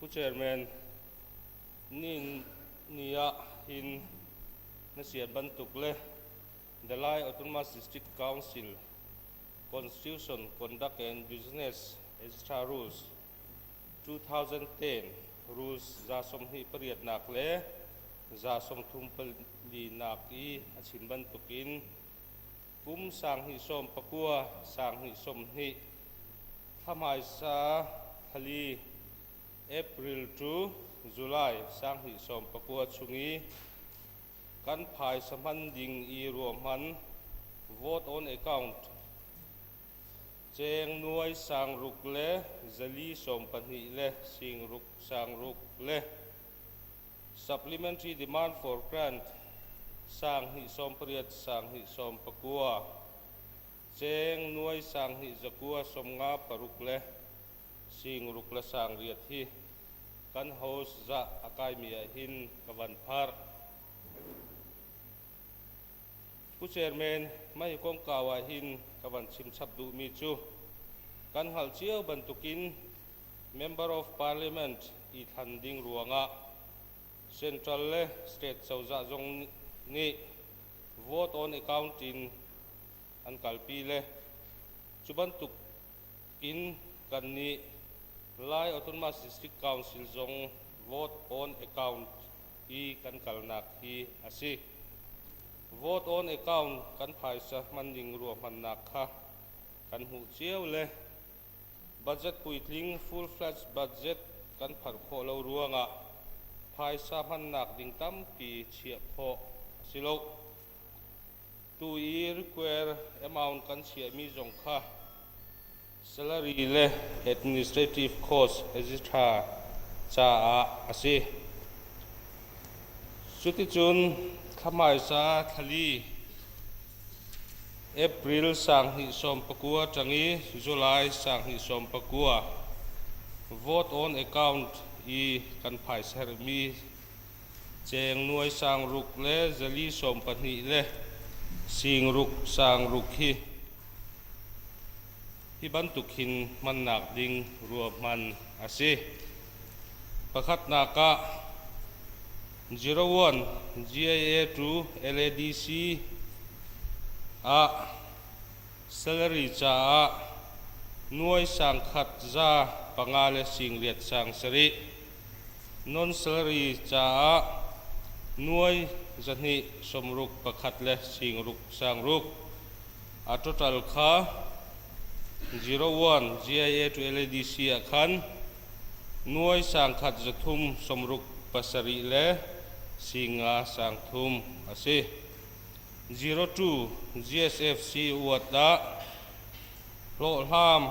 Pu Chairman, nin ni ah hin na sian bantuk le the Lai Autonomous District Council Constitution Conduct and Business Extra Rules 2010 Rules 28 nak le 34 nak i a chim bantukin kum 2019 2020 thla thali April to July 2019 chung i kan phaisa hman ding i ruahman vote on account cheng nuai sang ruk le zali sawm pahnih le sing ruk sang ruk le supplementary demand for grant sang hnih sawm pariat sang hnih sawm pakua cheng nuai sang hnih zakua sawm nga paruk le sing ruk le sang riat hi kan host za a kaimi ah hin ka van pharh. Pu Chairman, mah hi kongkau ah hin ka van chim chap duhmi cu kan hngalh cio bantukin Member of Parliament i thlan ding ruangah Central le State cozah zong nih vote on account in an kalpi le cu bantuk in kannih Lai Autonomous District Council zong vote on account i kan kalnak hi a si. Vote on account kan phaisa hmanning ruahmannak kha kan hmuh cio le budget puitling full-fledged budget kan pharh khawh lo ruangah phaisa hmannak ding tampi chiah khawh a si lo. Tu i require amount kan chiahmi zong kha salary le administrative cost etc. Caah a si. Cuticun thla thlali April 2019 ṭang i July 2019 vote on account i kan phaisa herhmi Cheng nuai sang ruk le zali sawm pahnih le sing ruk sang ruk hi hi bantuk hin hmannak ding ruahman a si. Pakhatnak ah 01 GIA to LADC ah salary caah nuai sang khat za panga le sing riat sang sarih Non-salary caah nuai zahnih sawmruk pakhat le singruk sangruk. A total kha 01 GIA to LADC ah khan nuai sangkhat zathum sawmruk pasarih le singa sangthum a si. 02 GSFC uat ah hlawhhlam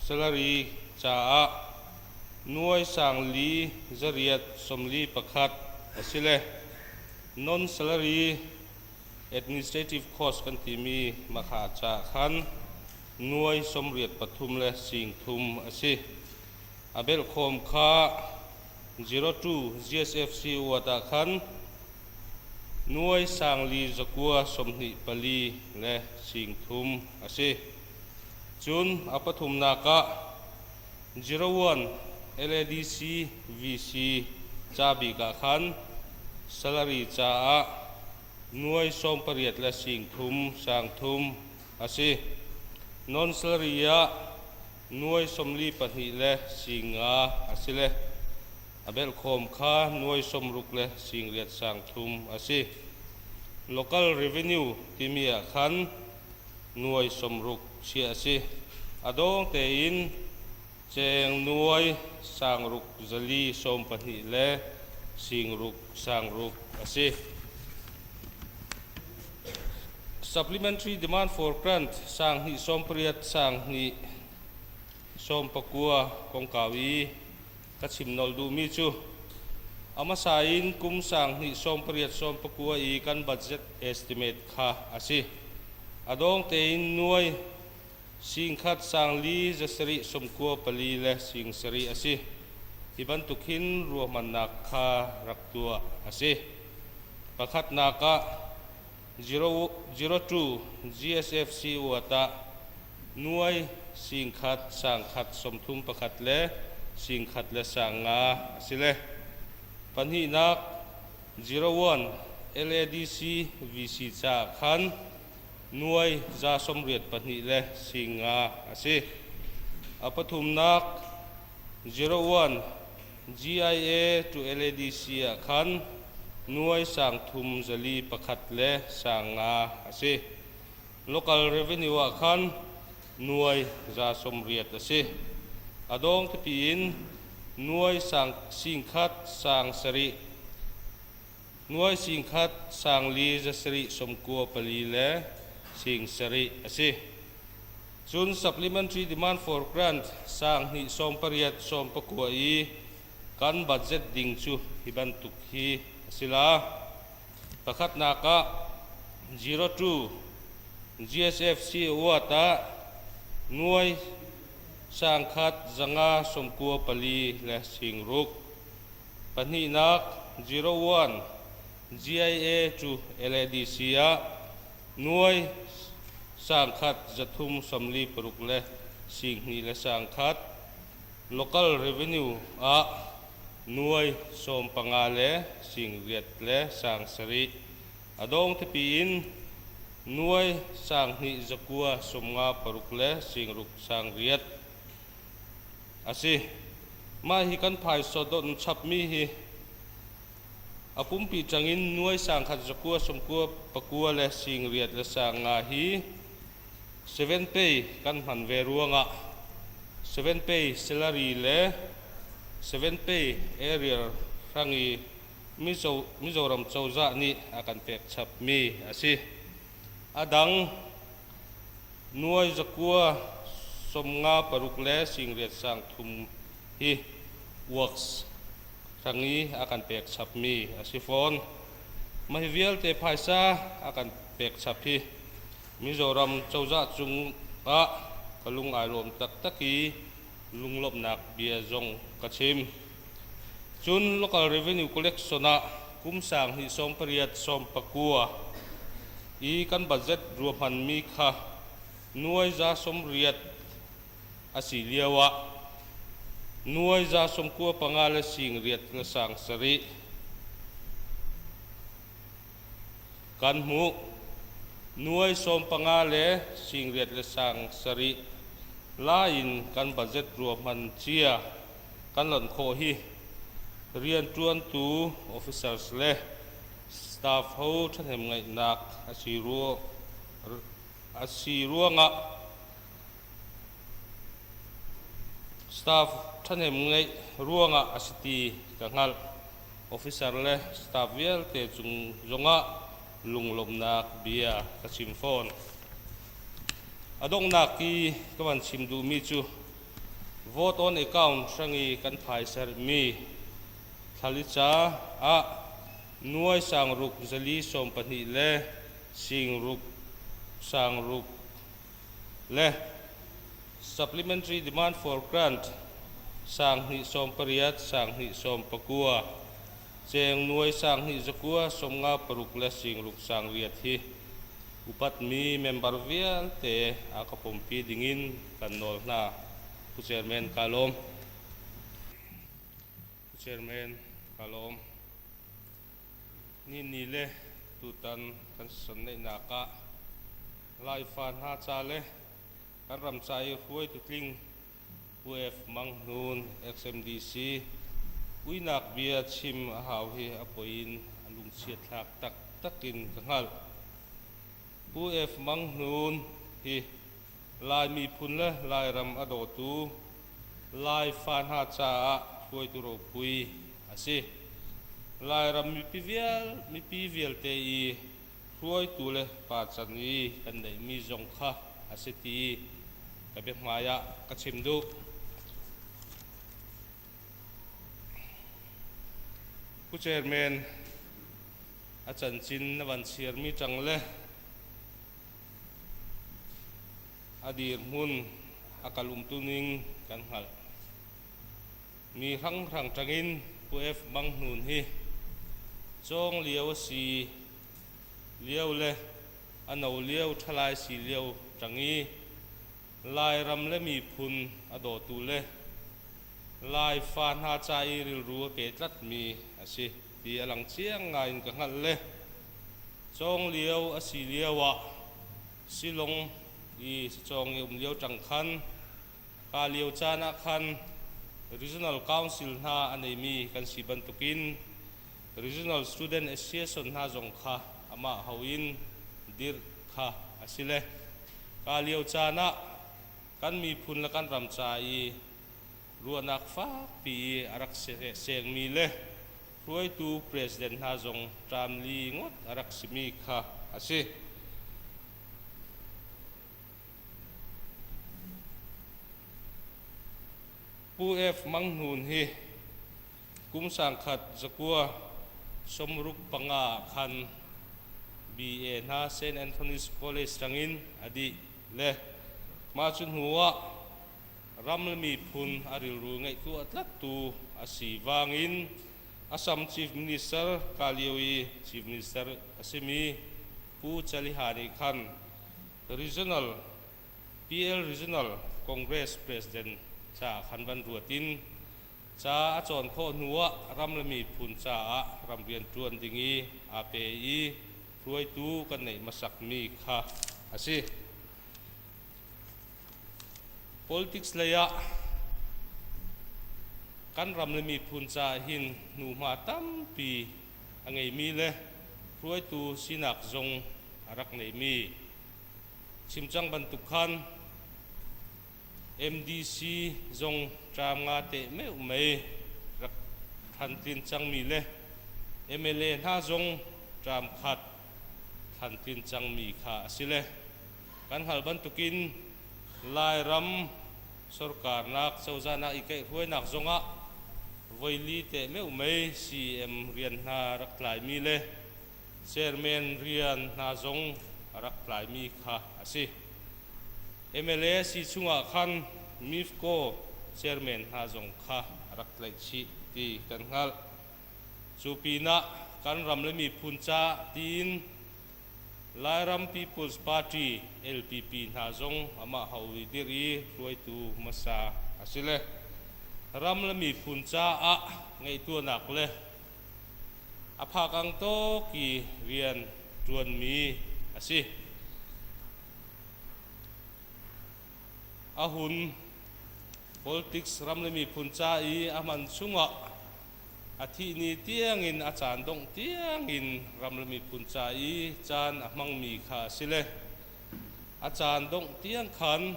salary caah nuai sang li zariat sawmli pakhat a si le non-salary administrative cost kan timi makha ca khan nuai sawmriat pathum le sing thum a si. A belhkhawm kha 02 GSFC uat ah khan nuai sang li zakua sawmhnih pali le sing thum a si. Cun a pathumnak ah 01 LADC VC ca bik ah khan salary caah nuai sawm pariat le sing thum sang thum a si. Non salary ah nuai sawmli pahnih le sing nga a si le a belhkhawm kha nuai sawmruk le sing riat sang thum a si. Local revenue timi ah khan nuai sawmruk chiah a si. A dawng tein cheng nuai sangruk zali sawm pahnih le singruk sangruk a si. Supplementary demand for grant sang hnih sawm pariat sang hnih sawm pakua kongkau i ka chim nolh duhmi cu a hmasa in kum sang hnih sawm pariat sawm pakua i kan budget estimate kha a si. A dawng tein nuai singkhat sang li zasarih sawmkua pali le sing sarih a si. Hi bantuk hin ruahmannak kha rak tuah a si. Pakhatnak ah 02 GSFC uat ah nuai singkhat sangkhat sawmthum pakhat le singkhat le 50 a si le. Pahnihnak 01 LADC VC caah khan nuai 182 le 50 a si. A pathumnak 01 GIA to LADC ah khan nuai 341 le 50 a si. Local revenue ah khan nuai 180 a si. A dawng pipi in nuai sang 10 sang sarih nuai 10 sang li za sarih 94 le sing sarih a si. Cun supplementary demand for grant 2 28 19 i kan budget ding cu hi bantuk hi a si la. Pakhatnak ah 02 GSFC award ah nuai 100 594 le 6. Pahnihnak 01 GIA cu LADC ah nuai 100 346 le 2 le 100. Local revenue ah nuai 15 le 8 le 7. A dawng pipi in nuai 2 9 56 le 6 8 a si. Mah hi kan phaisa don chapmi hi a pumpi cangin nuai 100 9 99 le 8 le 5 hi seven pay kan hman ve ruangah seven pay salary le seven pay area hrang i Mizoram cozah nih a kan pek chapmi a si. A dang nuai 9 56 le 8 3 hi works hrang i a kan pek chapmi a si fawn. Mah hi vialte phaisa a kan pek chap hi Mizoram cozah cung ah ka lung ai lawm taktak i lunglawmhnak bia zong ka chim. Cun local revenue collection ah kum 2 18 19 i kan budget ruahmanmi kha nuai 180 a si lio ah nuai 195 le 8 le 7 kan hmuh. Nuai 15 le 8 le 7 lai in kan budget ruahman cia kan lonh khawh hi rianṭuantu officers le staff ho ṭhahnem ngaihnak a si ruangah staff ṭhahnem ngaih ruangah a si ti ka hngalh. Officer le staff vialte cung zongah lunglawmhnak bia ka chim fawn. A donghnak i ka van chim duhmi cu vote on account hrang i kan phaisermi thlalica ah nuai 6 4 12 le 6 6 le supplementary demand for grant 2 18 2 19 cheng nuai 2 9 56 le 6 8 hi upatmi member vialte a ka pumpi dingin kan nawl hna. Pu Chairman ka lawm. Pu Chairman ka lawm. Ni ni le tutan kan sonneihnak ah Laifa hna ca le kan ram ca i hruaitu tling Pu F. Mang Hnun XMDC uinak bia chim a hau hi a poi in a lungchiat thlak taktak in ka hngalh. Pu F. Mang Hnun hi Lai miphun le Lairam a dawtu Laifa hna caah hruaitu ropui a si. Lairam mipi vialte i hruaitu le pacan i kan neihmi zong kha a si ti ka biahmai ah ka chim duh. Pu Chairman, a cancin na van chiarmi ṭang le a dirhmun a kal umtuning kan hngalh. Mi hranghrang ṭangin Pu F. Mang Hnun hi cawng lio a si lio le a no lio ṭhalai si lio ṭang i Lairam le miphun a dawtu le Laifa hna ca i rilru a pe tlatmi a si ti a lang chiang ngai in ka hngalh le cawng lio a si lio ah Silong i sicawng i um lio ṭang khan ka lio caan ah khan Regional Council hna a neimi kan si bantukin Regional Student Association hna zong kha amah ho in dirh kha a si le ka lio caan ah kan miphun le kan ram ca i ruahnak fakpi i a rak sengmi le hruaitu president hna zong ṭamli ngawt a rak simi kha a si. Pu F. Mang Hnun hi kum 1965 ah khan BA hna St. Anthony's College tangin a dih le mah cu hnu ah ram le miphun a rilru ngaihtuah tlattu a si vangin Assam Chief Minister Kalio i Chief Minister a simi Pu Chaliha nih khan Regional PL Regional Congress President caah khan van ruat in ca a cawn khawh hnuah ram le miphun caah ramrian ṭuan ding i aa pe i hruaitu kan neih hmasakmi kha a si. Politics lei ah kan ram le miphun caah hin hnuhma tampi a ngeimi le hruaitu sinak zong a rak neimi chimcang bantuk khan MDC zong ṭam nga teh meuh mei rak thantlin cangmi le MLA hna zong ṭam khat thantlin cangmi kha a si le kan hngalh bantukin Lairam sorkarnak cozahnak i kaihhruainak zongah voili teh meuh mei CM rian hna rak tlaimi le chairman rian hna zong a rak tlaimi kha a si. MLA si chungah khan MIFCO chairman hna zong kha a rak tlaih chih ti kan hngalh. Cu pinah kan ram le miphun ca tiin Lairam People's Party LPP hna zong amah ho i dirh i hruaitu hmasa a si le ram le miphun caah ngaihtuahnak le a phakang tawk i rian ṭuanmi a si. A hun politics ram le miphun ca i a hman chungah A thih ni tiangin a caan dongh tiangin ram le miphun ca i caan a hmangmi kha a si le a caan dongh tiang khan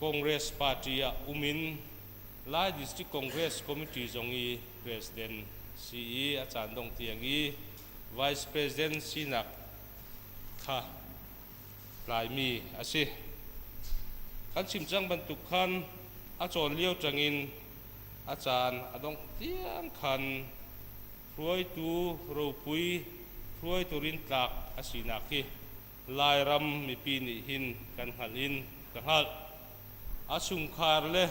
Congress Party ah um in Lai District Congress Committee zong i President si i a caan dongh tiang i Vice President sinak kha tlaimi a si. Kan chim cang bantuk khan a cawn lio ṭangin a caan a dongh tiang khan hruaitu ropui hruaitu rintlak a sinak hi Lairam mipi nih hin kan hngalh in ka hngalh. A chungkhar le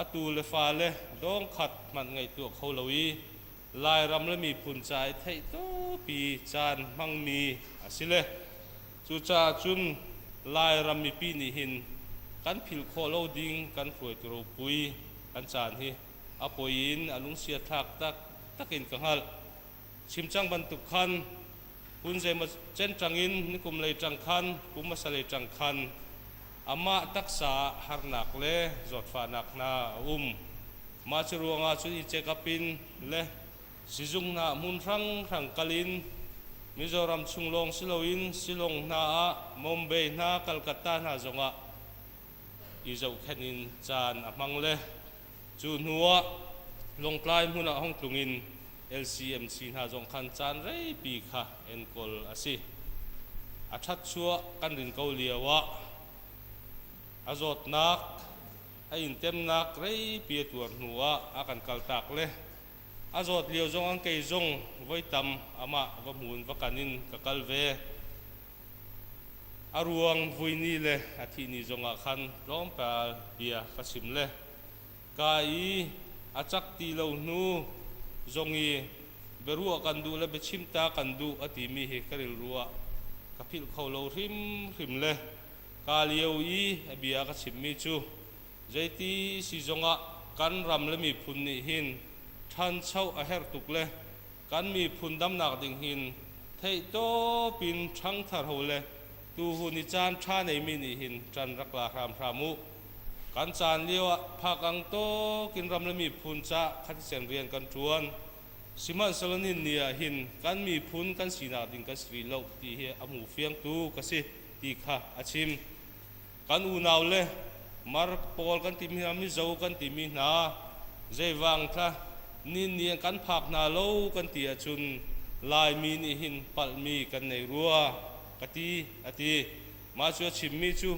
a tu le fale dawngkhat hmanh ngaihtuah kho lo i Lairam le miphun ca i theih tupi caan hmangmi a si le cucaah cun Lairam mipi nih hin kan philh khawh lo ding kan hruaitu ropui kan caan hi a poi in a lungsia thlak taktak in ka hngalh. Chimcang bantuk khan hun zeimaw cen ṭang in nikum lei ṭang khan kum hmasa lei ṭang khan amah taksa ah harnak le zawtfahnak hna a um. Mah cu ruangah cun i check up in le sizung hna hmun hranghrang kal in Mizoram chung lawng si loin Shillong hna ah Mumbai hna Calcutta hna zongah i zohkhenh in caan a hmang le cu hnu ah Lawngtlai hmun ah hong tlung in LCMC hna zong khan caan reipi kha enkawl a si. A ṭhat chuah kan rin ko lio ah a zawtnak a intemnak reipi a tuar hnu ah a kan kaltak le a zawt lio zong an kei zong voi tam amah va hmun va kan in ka kal ve. A ruang vui ni le a thih ni zongah khan tlawmpal bia ka chim le ka i a cak ti lo hnu zong i biaruah kan duh le biachim ta kan duh a timi hi ka rilru ah ka philh kho lo hrimhrim le ka lio i a bia ka chimmi cu. Zeiti si zongah kan ram le miphun nih hin ṭhancho a herh tuk le kan miphun damnak ding hin theihtawp in ṭhangthar ho le tuhun i caan ṭha neimi nih hin ṭan rak la hramhram u. Kan caan lio ah phakang tawk in ram le miphun ca khatisen rian kan ṭuan. Sihmanhsehlaw nin ni ah hin kan miphun kan sinak ding kan si rih lo ti hi a hmu fiangtu ka si ti kha a chim. Kan unau le Mar pawl kan timi hna, Mizo kan timi hna zeivang thla ni ni kan phak hna lo kan ti ahcun Laimi nih hin palhmi kan nei rua ka ti a ti. Mah cu a chimmi cu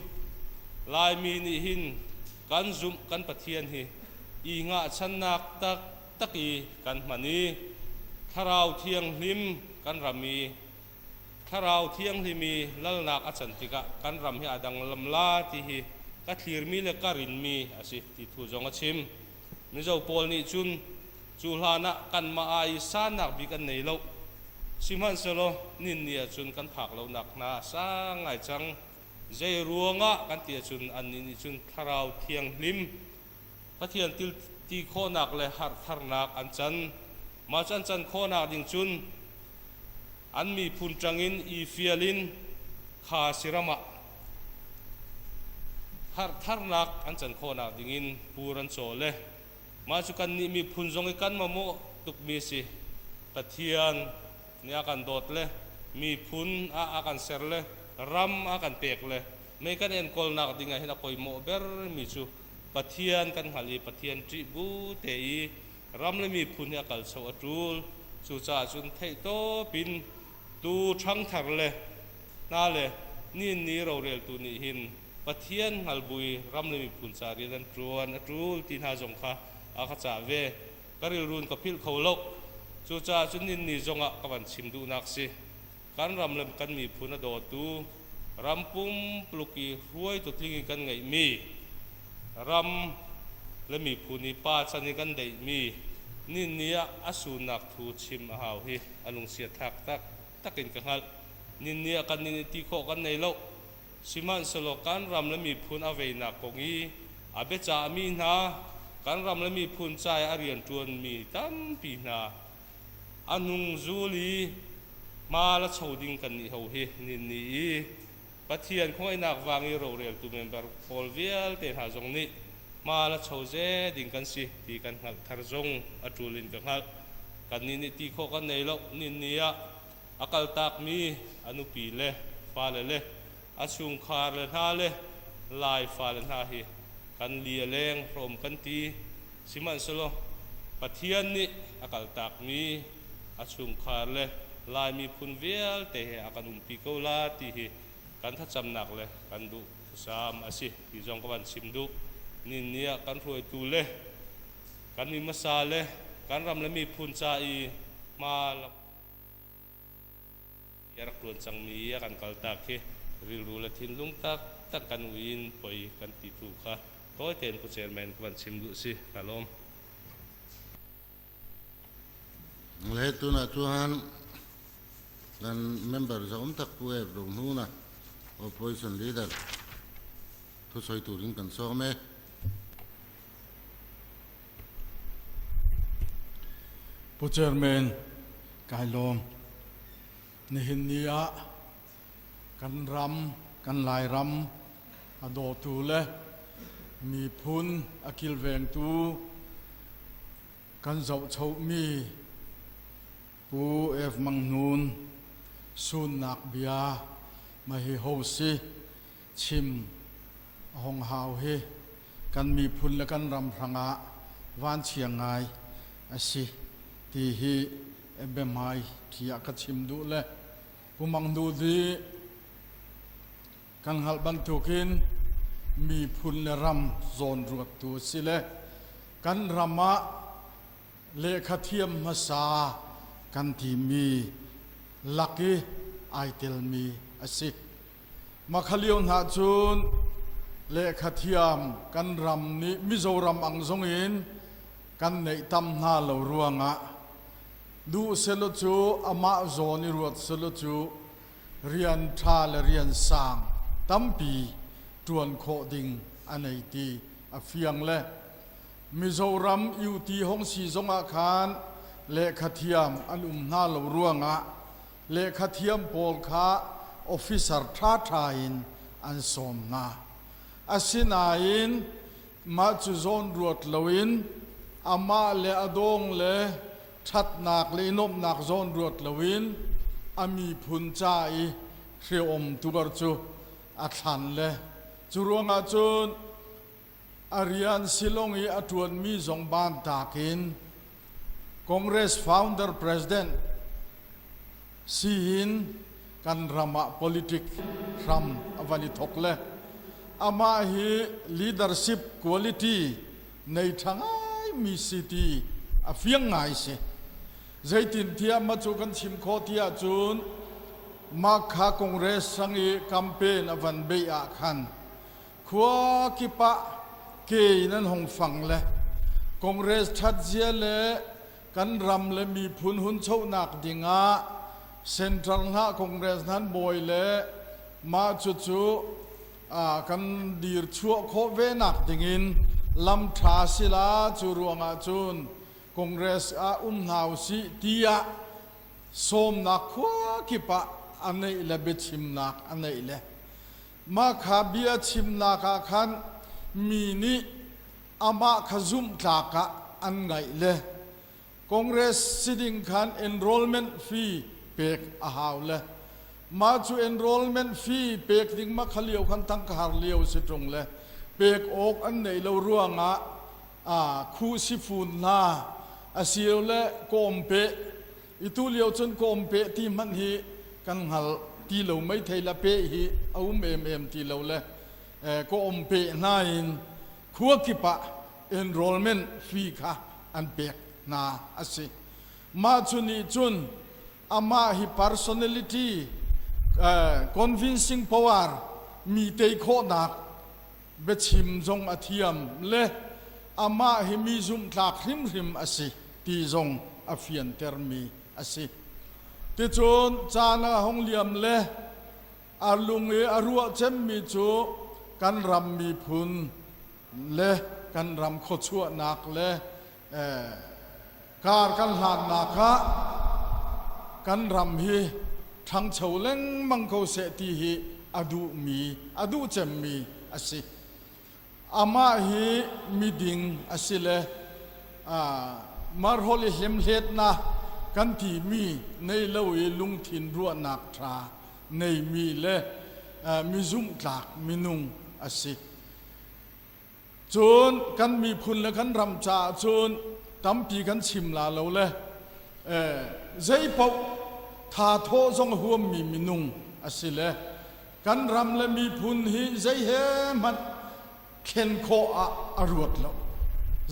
Laimi nih hin kan zumh kan Pathian hi i ngahchannak taktak i kan hman i Thlarau Thianghlim kan ram i Thlarau Thianghlim i lalnak a can tikah kan ram hi a danglam la ti hi ka thlirmi le ka rinmi a si ti thu zong a chim. Mizo pawl nih cun cu hlan ah kanmah ai sannak bik an nei lo. Sihmanhsehlaw ninni ah cun kan phak lonak hna a sang ngai cang. Zei ruangah kan ti ahcun annih nih cun Thlarau Thianghlim Pathian til ti khawhnak le harhtharnak an can. Mah cu an can khawhnak ding cun an miphun ṭangin i fial in kha siram ah harhtharnak an can khawhnak dingin pur an caw le mah cu kannih miphun zong i kan mamawh tukmi a si. Pathian nih a kan dawt le miphun ah a kan ser le ram a kan pek le mei kan enkawlnak ding ah hin a poimawh bermi cu Pathian kan hngalh i Pathian ṭih bu te i ram le miphun hi a kal cho a ṭul. Cucaah cun theihtawp in tu ṭhangthar le hna le nin ni roreltu nih hin Pathian hngal bu i ram le miphun ca rian an ṭuan a ṭul ti hna zong kha a ka cah ve. Ka rilru in ka philh kho lo. Cucaah cun nin ni zongah ka van chim duhnak si. Kan ram le kan miphun a dawtu ram pumpuluk i hruaitu tling in kan ngeihmi ram le miphun i pa chan i kan deihmi ninni ah a sunnak thu chim a hau hi a lungsia thlak taktak in ka hngalh. Ninni ah kan nin i ti khawh kan nei lo. Sihmanhsehlaw kan ram le miphun a veinak kong i a biacahmi hna, kan ram le miphun ca i a rianṭuanmi tampi hna a hnung zul i hma la cho ding kan nih ho hi ninni i Pathian khawngaihnak vang i roreltu member pawl vialte hna zong nih hma la cho ze ding kan si ti kan hngalh thar zong a ṭul in ka hngalh. Kannih nih ti khawh kan nei lo. Ninni ah a kaltakmi a nupi le fale le a chungkhar le hna le Lai fale hna hi kan li a leng hrawm kan ti. Sihmanhsehlaw Pathian nih a kaltakmi a chungkhar le Lai miphun vialte he a kan umpi ko la ti hi kan thlacamnak le kan duh thusam a si ti zong ka van chim duh. Ninni ah kan hruaitu le kan mi hmasa le kan ram le miphun ca i hma a rak ṭuan cangmi a kan kaltak hi rilru le thinlung taktak kan ui in poi kan ti tu kha tawi tein Pu Chairman ka van chim duh si. Ka lawm. Le tunah chuan kan member zaum tak pu ep ro hnu na opposition leader thu sawi turin kan sawm e. Pu Chairman, kai lawm. Nihin ni ah kan ram, kan Lairam a dawtu le miphun a kilvengtu kan zohchohmi Pu F. Mang Hnun sunnak bia mahi ho si chim a hong hau hi kan miphun le kan ram hrangah vanchia ngai a si ti hi biahmai thi ah ka chim duh le Pu Mang Nu di kan hngalh bantukin miphun le ram zawnruattu a si le kan ram ah lehkha thiam hmasa kan timi lak i ai telmi a si. Makha lio hna cun lehkha thiam kan ram nih Mizoram ang zong in kan neih tam hna lo ruangah duh selaw cu amah zawn i ruat selaw cu rian ṭha le rian sang tampi ṭuan khawh ding a nei ti. a fiang le Mizoram UT hong si zongah khan lehkhathiam an um hna lo ruangah lehkhathiam pawl kha officer ṭhaṭha in an sawm hna. Asinain mah cu zawn ruat loin amah le a dawng le ṭhatnak le i nuamhnak zawn ruat loin a miphun ca i hreawm tuar cu a thlan le cu ruangah cun a rian silong i a ṭuanmi zong bantak in Congress founder president si in kan ram ah politic hram a van i thok le amah hi leadership quality nei ṭha ngaimi si ti a fiang ngai si. Zeitintiah mah cu kan chim khawh ti ahcun mah kha Congress sang i campaign a van beih ah khan khua kip ah ke in an hong fang le Congress ṭhatzia le kan ram le miphun hunchonak dingah Central hna Congress nan bawi le mah cucu kan dir chuah khawh ve nak dingin lam ṭha sila cu ruangah cun Congress ah um hna usih tiah sawmnak khua kip ah a neih le biachimnak a neih le mah kha bia chimnak ah khan mi nih amah kha zumhtlak ah an ngaih le Congress si ding khan enrollment fee pek a hau le mah cu enrollment fee pek ding ma kha lio khan tangka har lio si ṭung le pek awk an neih lo ruangah khu sifun hna asilo le kawmpe itu lio cun kawmpe ti hmanh hi kan hngal ti lo meithei la pe hi a um em em ti lo le kawmpe hna in khua kip ah enrollment fee kha an pek hna a si. Mah cu nih cun amah hi personality convincing power mi tei khawhnak biachim zong a thiam le amah hi mi zumhtlak hrimhrim a si ti zong a fiantermi a si. Ticun caan a hung liam le a lung i a ruah cemmi cu kan ram miphun le kan ram khuachuahnak le kar kan hlannak ah kan ram hi ṭhangcho lengmang ko seh ti hi a duhmi a duh cemmi a si. Amah hi miding a si le marhol i hlemhletnak kan timi nei lo i lungthin ruahnak ṭha neimi le mi zumhtlak minung a si. Cun kan miphun le kan ram caah cun tampi kan chim la lo le zeipaoh tha thawh zong huammi minung a si le kan ram le miphun hi zei he hmanh thlen khawh ah a ruat lo.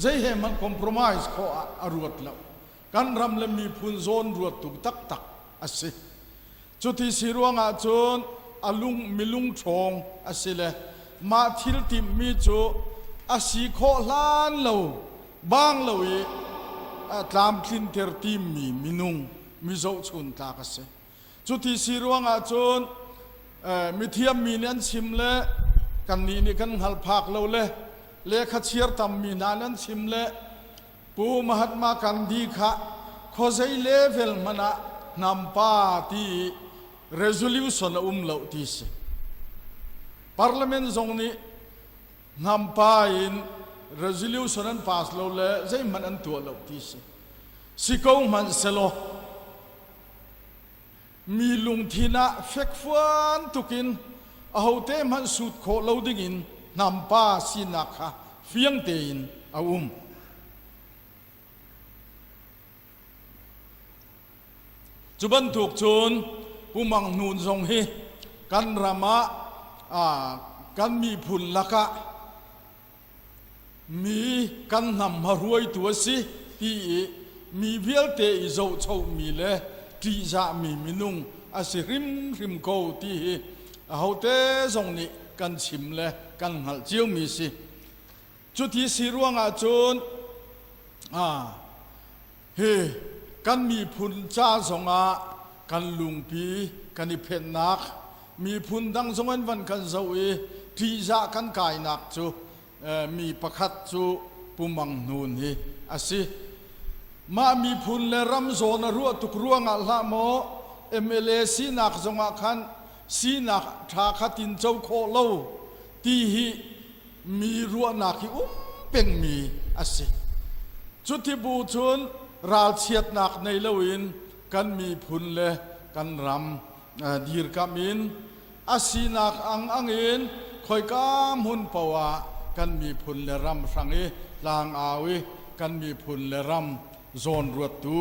Zei he hmanh compromise khawh ah a ruat lo. Kan ram le miphun zawn ruattu taktak a si. Cuti si ruangah cun a lung milung ṭhawng a si le mah thil timhmi cu a si khawh hlan lo bang lo i a tlamtlinter timmi minung mi zohchun tlak a si. Cuti si ruangah cun mithiam mi nih an chim le kannih nih kan hngal phak lo le lehkha chiar tammi hna nih an chim le Pu Mahatma Gandhi kha khuazei level hmanh ah hnampa ti resolution a um lo ti si. Parliament zong nih hnampa in resolution an pass lo le zeihmanh an tuah lo ti si. Si ko hmanh selaw mi lungthin ah fekfuan tukin ahote hmanh sut khawh lo dingin hnampa sinak kha fiang tein a um. Cu bantuk cun Pu Mang Hnun zong hi kan ram ah kan miphun lakah mi kan hnam hruaitu a si ti i mi vialte i zohchohmi le ṭihzahmi minung a si hrimhrim ko ti hi ahote zong nih kan chim le kan hngalh ciomi si. Cuti si ruangah cun hi kan miphun ca zongah kan lungpi kan i phenhnak miphun dang zong an van kan zoh i ṭihzah kan kainak cu. mi pakhat cu Pu Mang Hnun hi a si. Mah miphun le ram zawn a ruah tuk ruangah hlah maw MLA sinak zongah khan sinak ṭha kha tinco khawh lo ti hi mi ruahnak hi um pengmi a si. Cuti bu cun ralchiatnak nei loin kan miphun le kan ram dirkamh in a sinak ang ang in khoika hmun paoh ah kan miphun le ram hrang i tlangau i kan miphun le ram zawnruattu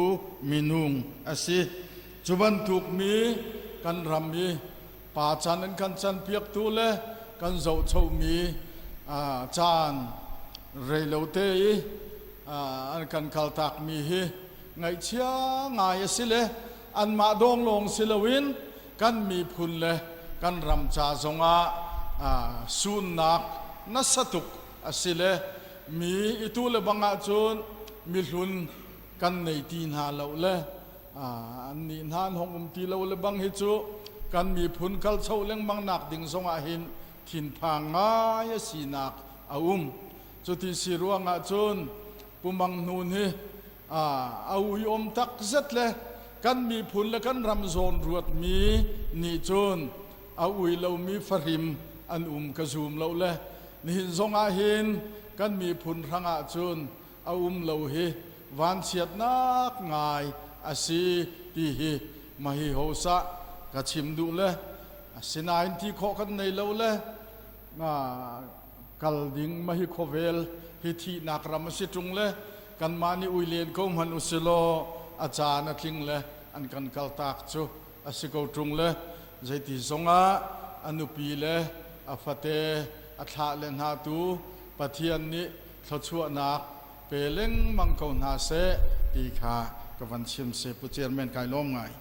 minung a si. Cu bantuk mi kan ram i pa chan an kan canpiaktu le kan zohchomi caan reilote i an kan kaltakmi hi ngaihchia ngai a si le anmah dawng lawng si loin kan miphun le kan ram ca zongah sunnak nasa tuk a si le mi itu le bang ahcun mihlun kan nei ti hna lo le an nih hna an hong um ti lo le bang hi cu kan miphun kalcho lengmang nak ding zongah hin thinphang ngai a sinak a um. Cuti si ruangah cun Pu Mang Hnun hi a uiawm takzet le kan miphun le kan ram zawn ruatmi nih cun a ui lomi fahrim an um ka zum lo le nihin zongah hin kan miphun hrangah cun a um lo hi vanchiatnak ngai a si ti hi mahi hosa ka chim duh le asinain ti khawh kan nei lo le kal ding mahi khawvel hi thihnak ram a si ṭung le kanmah nih ui len ko hmanh usilaw a caan a tling le an kan kaltak cu a si ko ṭung le zeiti zongah a nupi le a fate a thlah le hna tu Pathian nih thluachuahnak pe lengmang ko hna seh ti kha ka van chim si. Pu Chairman kai lawm ngai.